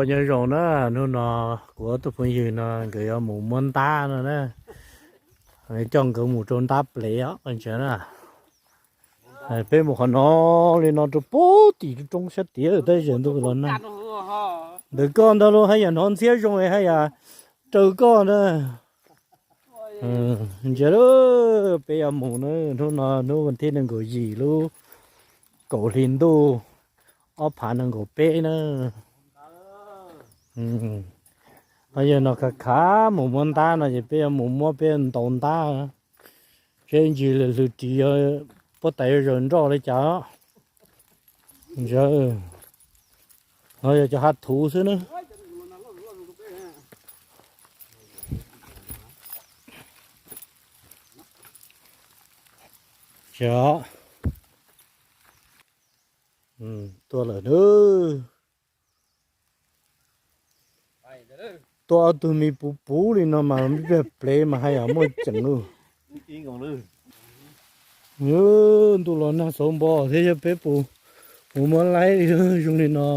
Nyob zoo na, hnub no kuv ob tug phooj ywg no nkawd yuav mus muab ntab no na, coj nkawd mus rau ntab plev os ntsia na. Peb mus qhov no li no rau pem tim roob sab tiav tab sis ntuj los nag. Ntawm koj ntag los haj yam hnov ntxhiab zoo haj yam raws koj na. Ntsia, peb yuav mus na, hnub no hnub vas thib nees nkaum yim lub kaum hli ntuj ob phav nees nkaum peb na. Yog no khav khav mus muab ntab no ces peb yuav mus muab peb ntaus ntab, seb ntsis hlws ris puab tais yuav zaws nroj li cas. Ntsia, no yog cov hav thuv xwb na. Tuaj lawm na. Tuaj ob tug me puv puv li no mas ib pliag plev mas haj yam muaj ceem lawm. Ntuj los nag xauv npo thiab yog peb puas mus muab laib zoo li no.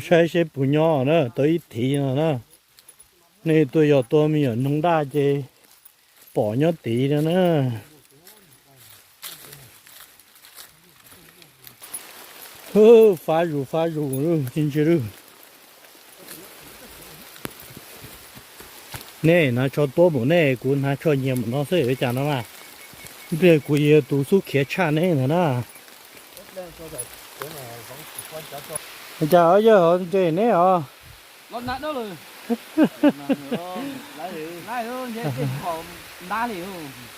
Saib seb puas nyob na, tau ib thiv no na. Nej tuaj yog tuaj me nyuam noog daj ces pom nyob tid no na. Fab zus fab zus, ntsia lawm. Nej hnav tsho tuab mus, nej kuv hnav tsho nyias mus no xwb ua cas no mas. Ib pliag kuv yuav tus xub khiav tshaj neb ntag na. Cas yawg nres neb os?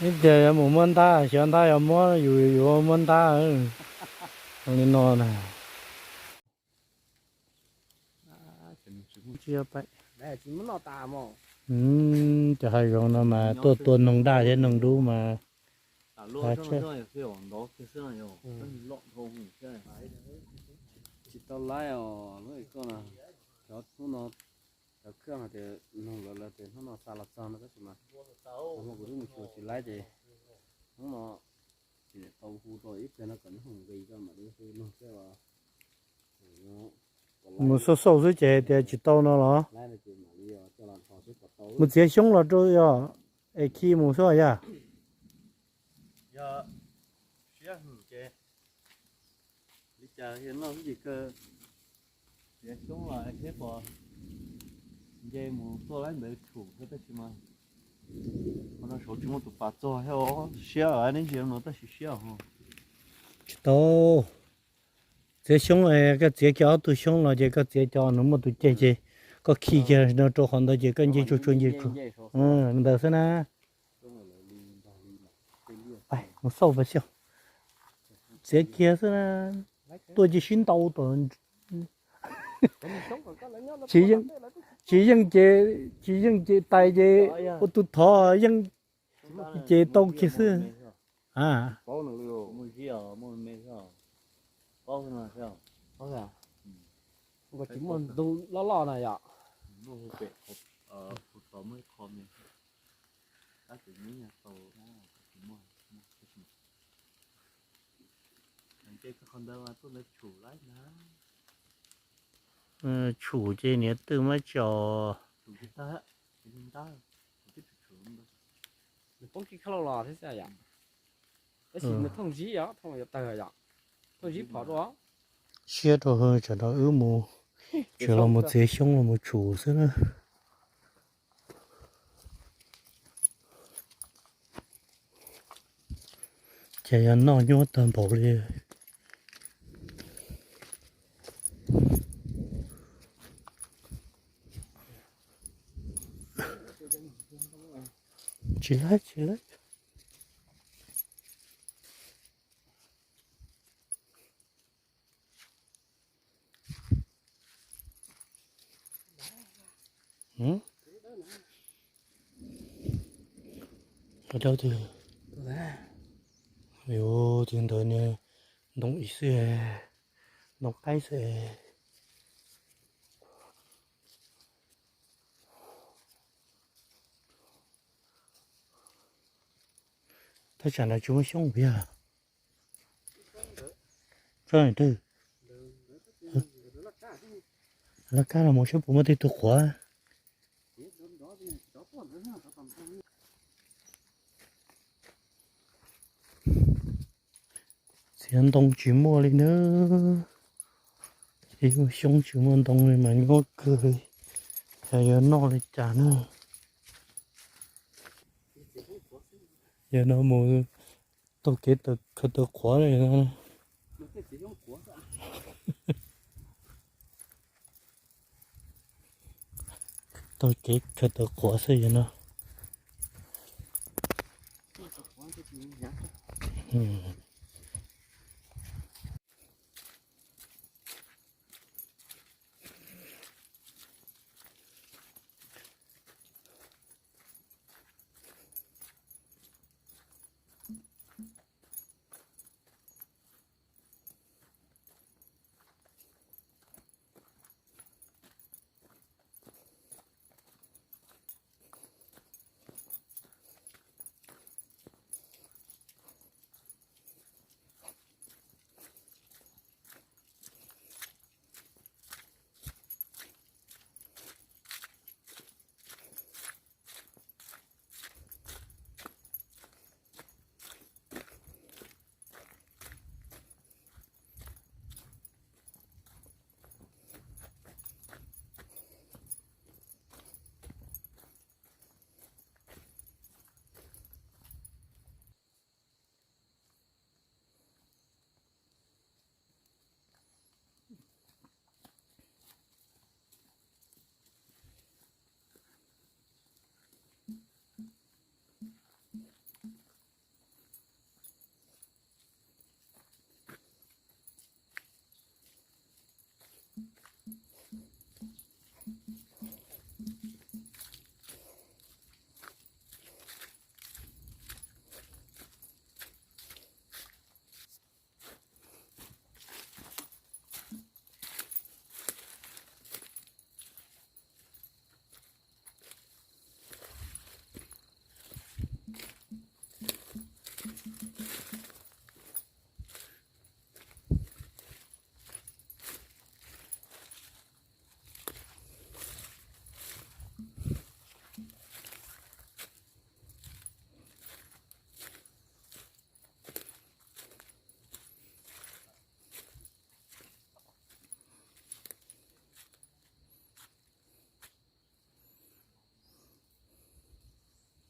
Ib tias yuav mus muab ntab, xyov ntab yuav muab yus, yuav muab ntab li no na. Cov hav zoov no mas tuaj tua noog daj thiab noog dub mas. Tsis tau laib os, lub koj no, cov hnub no, cov khaj hais tias noog lawv lawv tias hnub no xa los txog no tab sis mas kuv twb mus xyuas tsis laib ces hnub no tsis tau hu rau ib pliag no kom neb hu nqi koj mam li hu noog xwb os. Mus xauj xauj xwb ces hais tias tsis tau no los? Mus txiav xyoob los rau yog es khi mus xwb yog? Yog siab hwm ces li cas yog noj xwb ces kaw txiav xyoob los seb puas nce mus tuaj laib ntawd tshum thiab tab sis mas qhov no saud tsis muaj tus pas txog thiab os. Siab neb ntsia no tab sis siab os. Tsis tau. Txiav xyoob, koj txiav kiag ob tug xyoob los ces koj txiav cov nws muaj tus ceg ces koj khi kiag no rau qhov ntawd ces koj nce tsuag tsuag nce tsuag ntawd xwb na. Mus xauj pas xyov, txiav kiag xwb na. Tuaj ces sib ntaus tom, tsis yeej, tsis yeej ces, tsis yeej ces tais ces ua tus thov yeej ces tau kiag xwb. Tsis muaj ntug loj loj na yom. Tshum ces niam twb muab tso. Nws poob kiag khaub los thiab xwb yom. Tab sis nws thooj zib os, thooj yuav tawg yom. Thooj zib phom dua. Siab rau hwv, tsam no wb mus, tseem los mus txiav xyoob los mus tshum xwb na. Ces yog noj nyuaj tag npaum li. Tsis laib, tsis laib. Ua dab tsi? Yus tus ntawd niag ntoo ib xwb, ntoo qaib xwb. Thaj tsam no tsis muaj xyoob puas yog? Tsob twg? Laj kab los mus saib puas muaj tej tug qhuav. Txiav ntoo tsis muaj li na. Ib xyoo tsis muaj ntoo li mas nyuaj kawg li. Xyov yuav noj li cas na. Yog no mus taug kev khaws taws qhuav no. Taug kev khaws taws qhuav xwb yog no.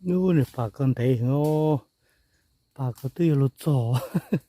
Ub, nws pam koj ntev heev os. Pam koj twb yuav luag txog.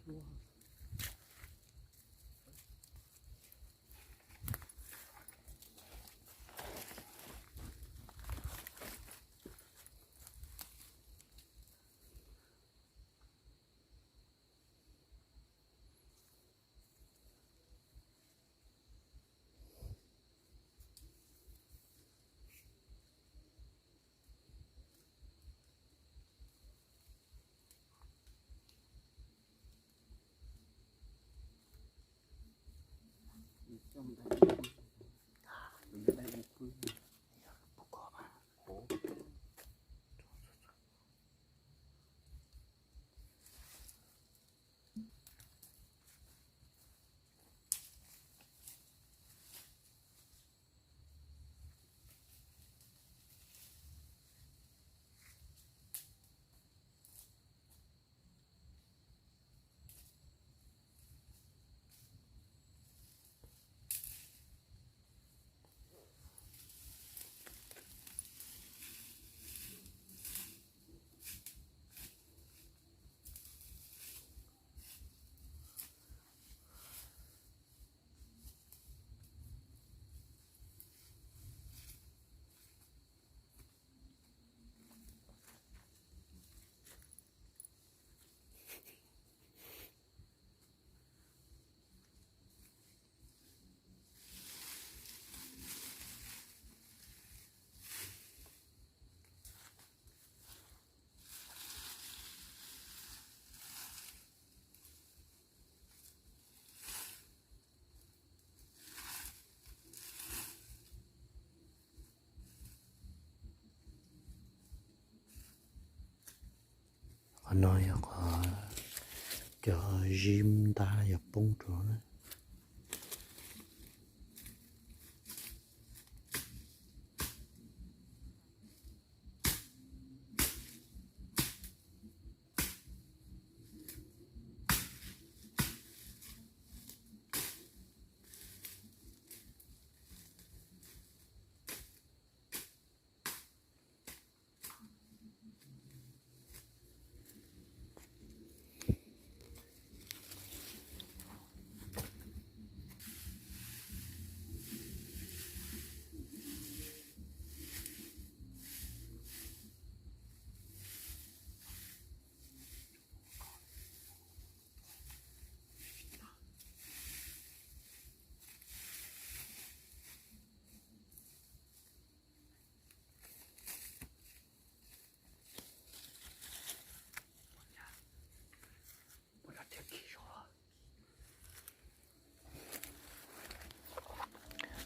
Qhov no yog qhov cov zib ntab yog poob rau na.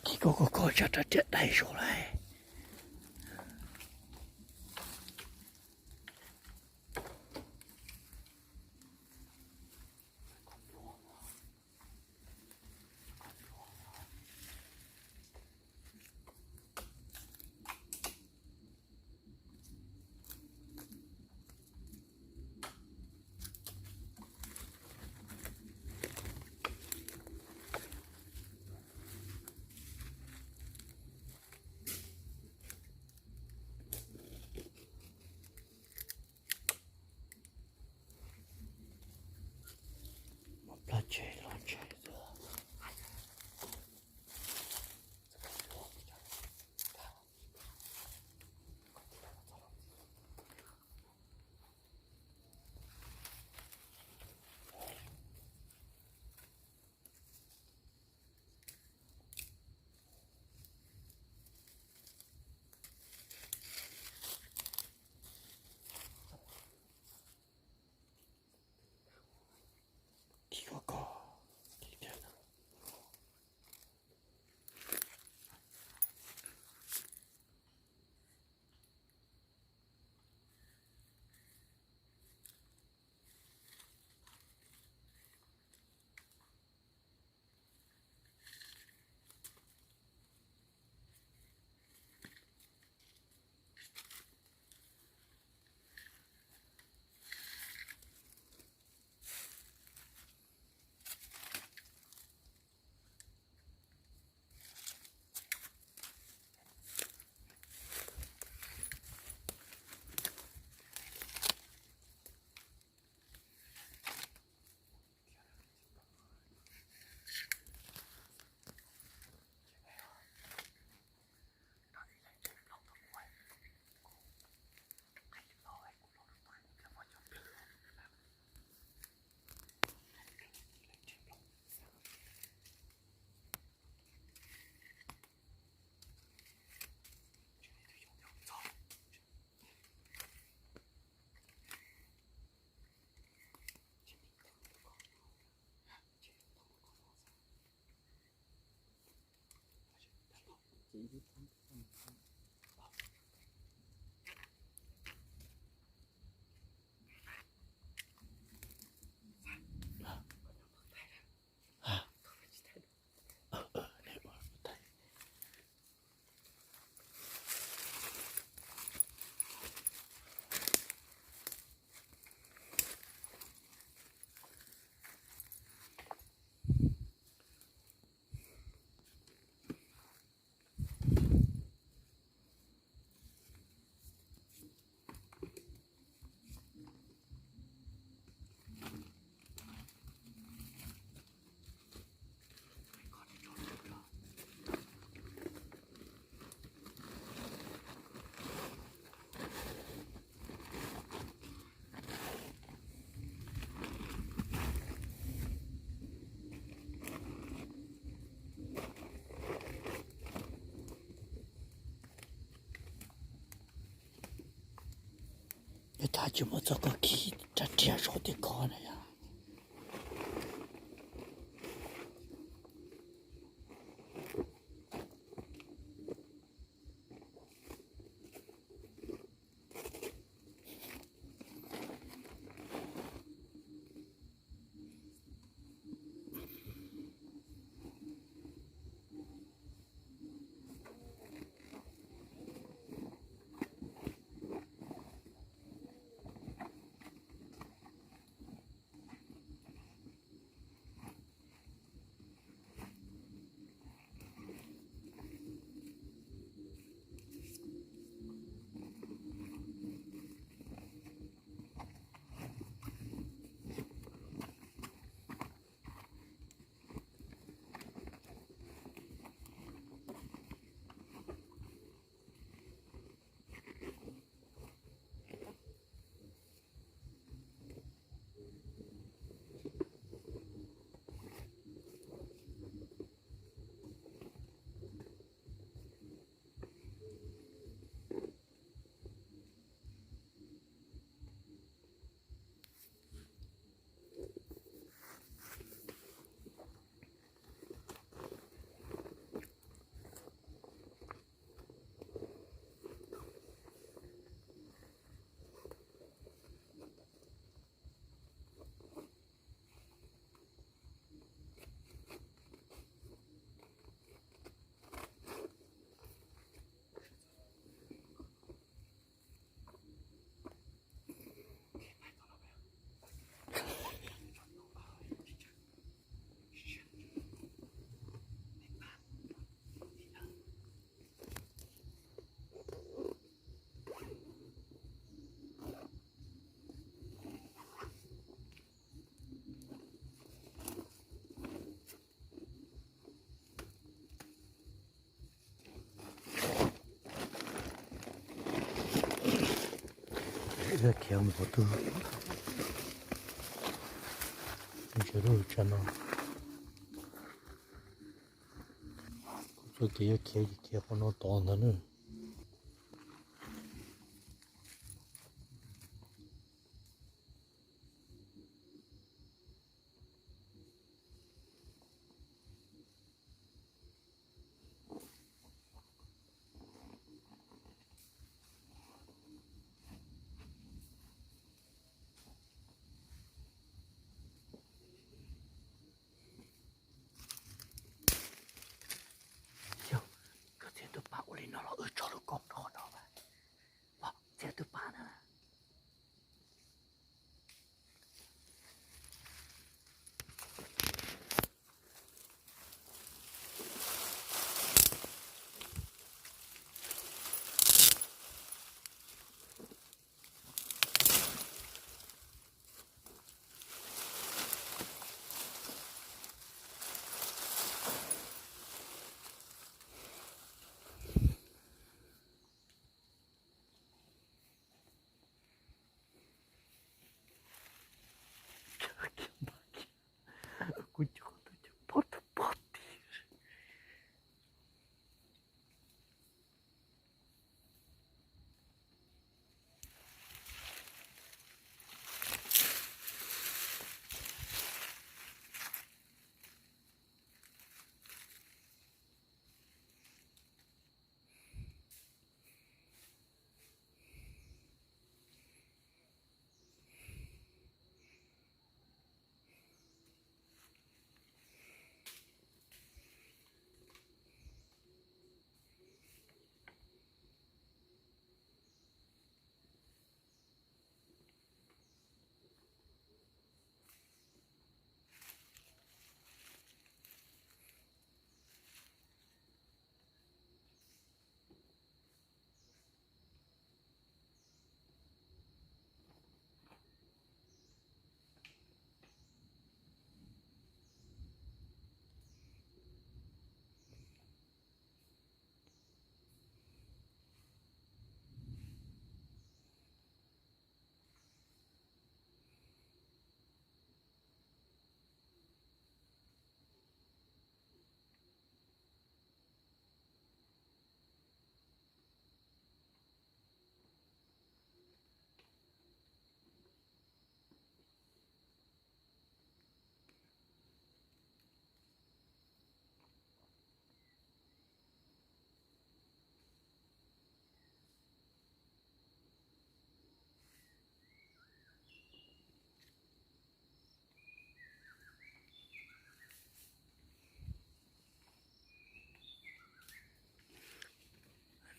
Kis koj koj koj tsam rab riam dai saud lawm. Plab tsheb los tsheb xwb. Kis koj koj. Peb thaj tsis muaj txoj koj khib rab riam saum tej ko na yom. Yuav khiav mus qhov twg? Ntshe lub tsa no. Kuv txoj kev yuav khiav ces khiav qhov no tod ntag na. Yog, koj txiv tus pab ua li no los wb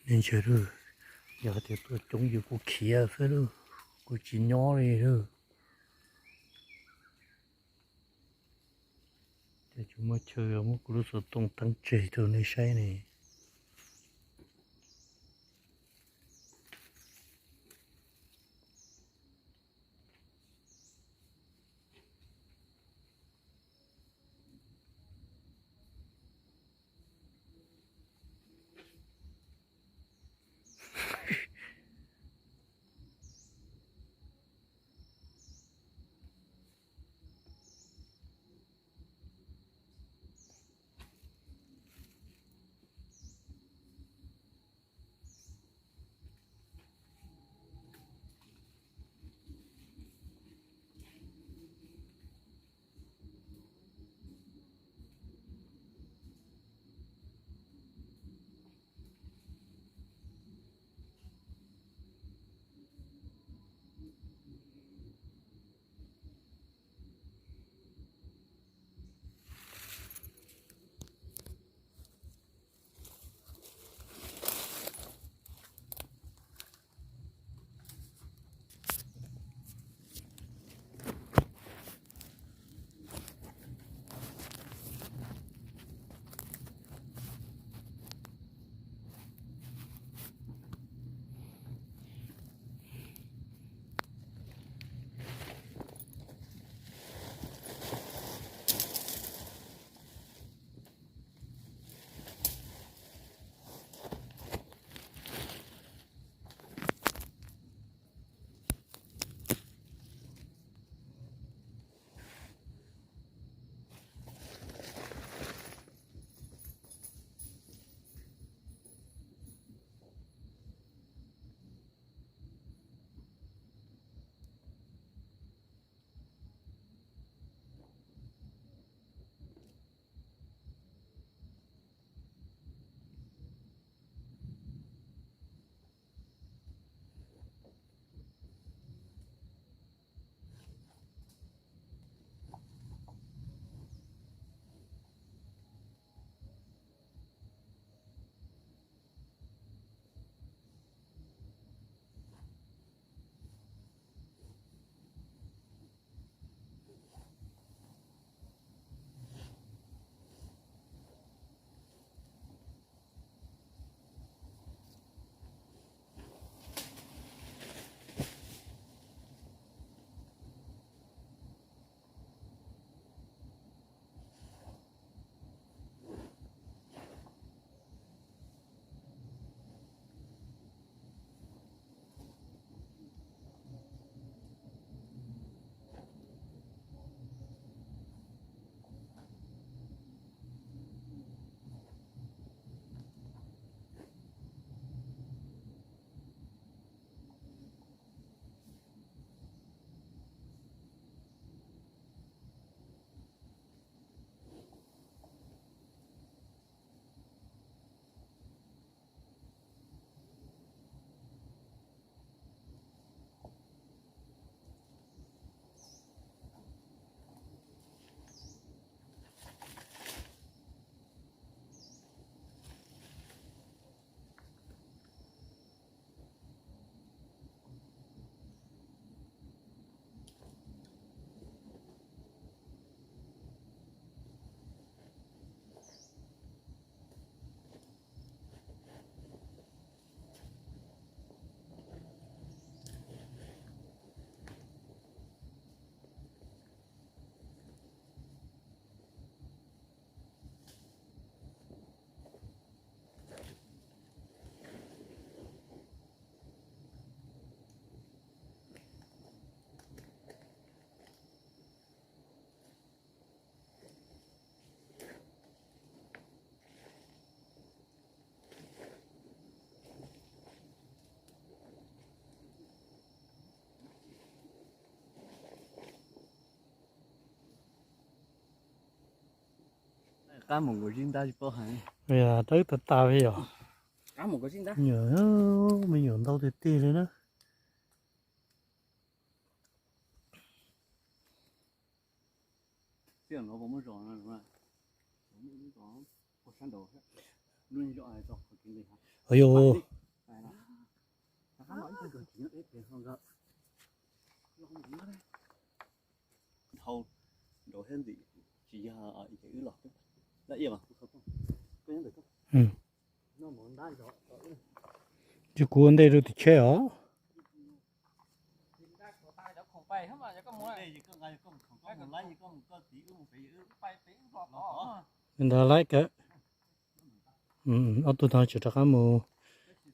Ntshe yog hais tias tuaj coob ces kuv khiav xwb lauj, kuv tsis nyob li lauj. Ces tsis muaj chaw, muab kuv lub xov tooj teeb tseg rau nej saib ne. Qab mus nkaus zib ntab tsis paub hais. Dawb tas tas li yom. Me nyuam ntau tiag tiag li na. Ua yuav Ces kuv ua ntej rau tim tsheb os. Ntawd laib kawg. Ob tug no tseem rov qab mus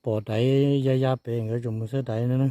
pom daiv ya ya pem, nkawd tseem mus xawb daiv no na.